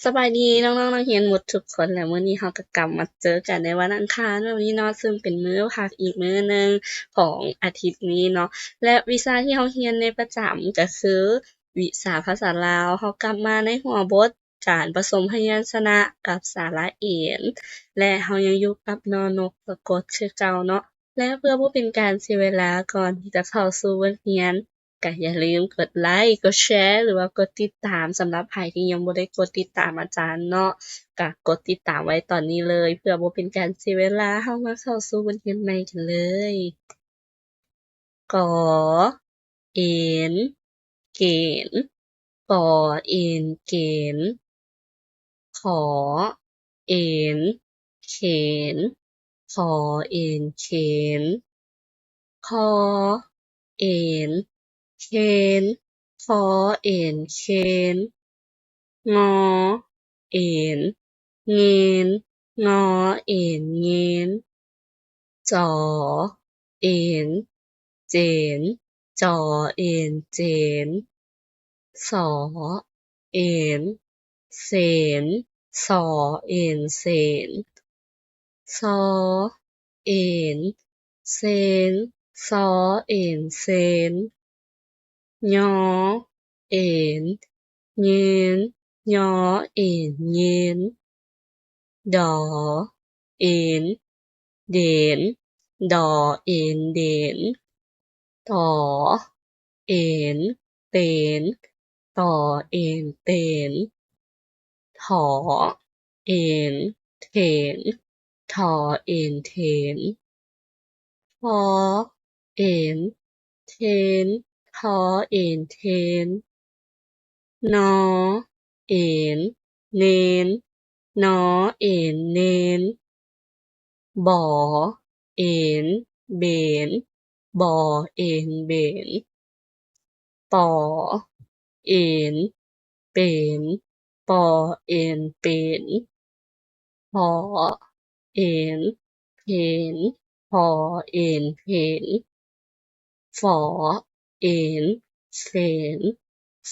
ສະບາຍດີນ້ອງໆນັກຮຽນໝົດທຸກຄົນ ແລະ ມື້ນີ້ເຮົາກໍກັບມາເຈີກັນໃນວັນອັງຄານແບບນີ້ເນາະ ເຊິ່ງເປັນມື້ພັກອີກມື້ໜຶ່ງຂອງອາທິດນີ້ເນາະ ແລະ ວິຊາທີ່ເຮົາຮຽນໃນປະຈຳກໍຄືວິຊາພາສາລາວ. ເຮົາກັບມາໃນຫົວບົດການປະສົມພະຍັນຊະນະກັບສະຫຼະເອນ ແລະ ເຮົາຍັງຢູ່ກັບ ນ ນົກ ສະກົດ ຄືເກົ່າເນາະ ແລະ ເພື່ອບໍ່ເປັນການເສຍເວລາ ກ່ອນທີ່ຈະເຂົ້າສູ່ບົດຮຽນ ກໍຢ່າລືມກົດໄລ ກົດແຊ ຫຼືວ່າກົດຕິດຕາມ ສຳລັບໃຜທີ່ຍັງບໍ່ໄດ້ກົດຕິດຕາມອາຈານເນາະ ກໍກົດຕິດຕາມໄວ້ຕອນນີ້ເລີຍ ເພື່ອບໍ່ເປັນການເສຍເວລາ. ເຮົາມາເຂົ້າສູ່ບົດຮຽນໃໝ່ກັນເລີຍ. ກ ເອນ ເກນ ກ ເອນ ເກນ ຂ ເອນ ເຂນ ຂ ເອນ ເຂນ ຄ ເອນ ເຄນ ຄ ເອນ ເຄນ ງ ເອນ ເງນ ງ ເອນ ເງນ ຈ ເອນ ເຈນ ຈ ເອນ ເຈນ ສ ເອນ ເສນ ສ ເອນ ເສນ ຊ ເອນ ເຊນ ຊ ເອນ ເຊນ ຍ ເອນ ເຍນ ຍ ເອນ ເຍນ ດ ເອນ ເດນ ດ ເອນ ເດນ ຕ ເອນ ເຕນ ຕ ເອນ ເຕນ ຖ ເອນ ເຖນ ຖ ເອນ ເຖນ ທ ເອນ ເທນ ທ ເອນ ເທນ ນ ເອນ ເນນ ນ ເອນ ເນນ ບ ເອນ ເບນ ບ ເອນ ເບນ ປ ເອນ ເປນ ປ ເອນ ເປນ ຜ ເອນ ເຜນ ຜ ເອນ ເຜນ ຝ ເອນ ເຝນ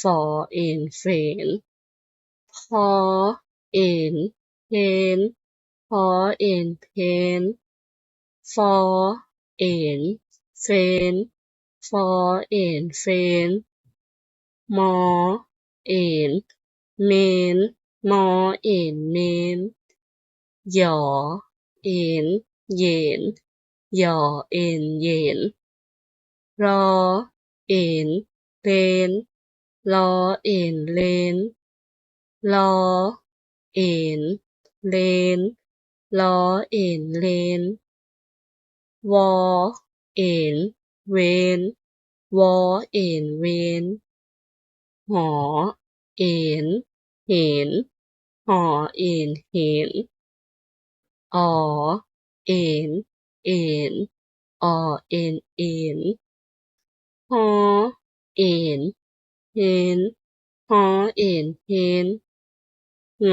ຝ ເອນ ເຝນ ພ ເອນ ເພນ ພ ເອນ ເພນ ຟ ເອນ ເຟນ ຟ ເອນ ເຟນ ມ ເອນ ເມນ ມ ເອນ ເມນ ຢ ເອນ ເຢນ ຢ ເອນ ເຢນ ຣ ເອນ ເລນ ຣ ເອນ ເລນ ລ ເອນ ເລນ ລ ເອນ ເລນ ວ ເອນ ເວນ ວ ເອນ ເວນ ຫ ເອນ ເຫນ ຫ ເອນ ເຫນ ອໍ ເອນ ເອນ ອໍ ເອນ ເອນ ຮ ເອນ ເຮນ ຮ ເອນ ເຮນ ງ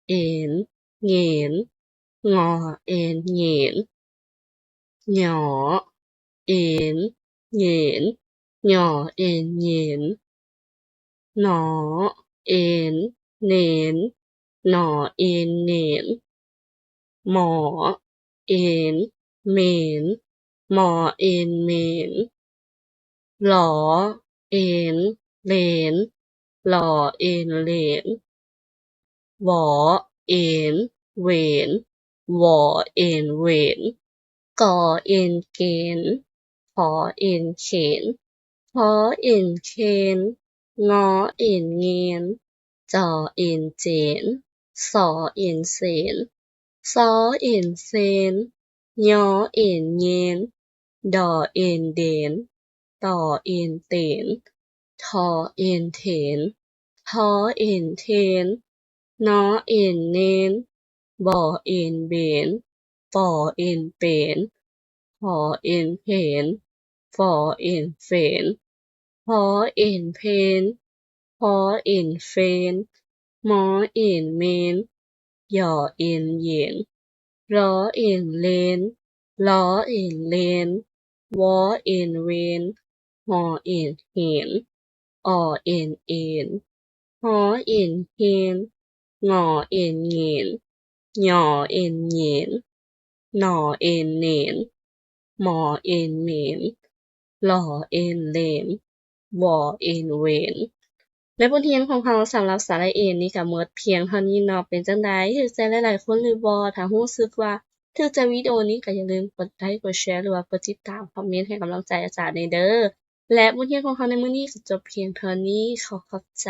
ເອນ ເຫງນ ງ ເອນ ເຫງນ ຫຍ ເອນ ເຫຍນ ຫຍ ເອນ ເຫຍນ ໜ ເອນ ເໜນ ໜ ເອນ ເໜນ ມ ເອນ ເມນ ມ ເອນ ເມນ ຫຼ ເອນ ເຫຼນ ຫຼ ເອນ ເຫຼນ ວ ເອນ ເວນ ວ ເອນ ເວນ ກ ເອນ ເກນ ຂ ເອນ ເຂນ ຄ ເອນ ເຄນ ງ ເອນ ເງນ ຈ ເອນ ເຈນ ສ ເອນ ເສນ ຊ ເອນ ເຊນ ຍ ເອນ ເຍນ ດ ເອນ ເດນ ຕ ເອນ ເຕນ ທ ເອນ ເທນ ທ ເອນ ເທນ ນ ເອນ ເນນ ບ ເອນ ເບນ ປ ເອນ ເປນ ຜ ເອນ ເຜນ ຝ ເອນ ເຝນ ພ ເອນ ເພນ ພ ເອນ ເຟນ ມ ເອນ ເມນ ຢ ເອນ ເຢນ ລ ເອນ ເລນ ລ ເອນ ເລນ ວ ເອນ ເວນ ຫ ເອນ ເຫນ ອໍ ເອນ ເອນ ຫ ເອນ ເຮນ ງໍເອັນເຫງັນ, ຫຍໍເອັນເຫຍນ, ໜໍເອັນເໜນ, ໝໍເອັນເໝນ, ຫຼໍເອັນເຫຼນ, ວໍເອັນເຫວນ. ແລະ ບົດຮຽນຂອງເຮົາສຳລັບສະຫຼະເອນີ້ກໍໝົດພຽງເທົ່ານີ້ເນາະ. ເປັນຈັ່ງໃດ? ຖືກໃຈຫຼາຍໆຄົນຫຼືບໍ່? ຖ້າຮູ້ສຶກວ່າຖືກໃຈວິດີໂອນີ້ ກໍຢ່າລືມກົດໄລກ໌ ກົດແຊ ຫຼືວ່າກົດຕິດຕາມ ຄອມເມັນໃຫ້ກຳລັງໃຈອາຈານແດ່ເດີ. ແລະ ບົດຮຽນຂອງເຮົາໃນມື້ນີ້ກໍຈົບພຽງເທົ່ານີ້. ຂໍຂອບໃຈ.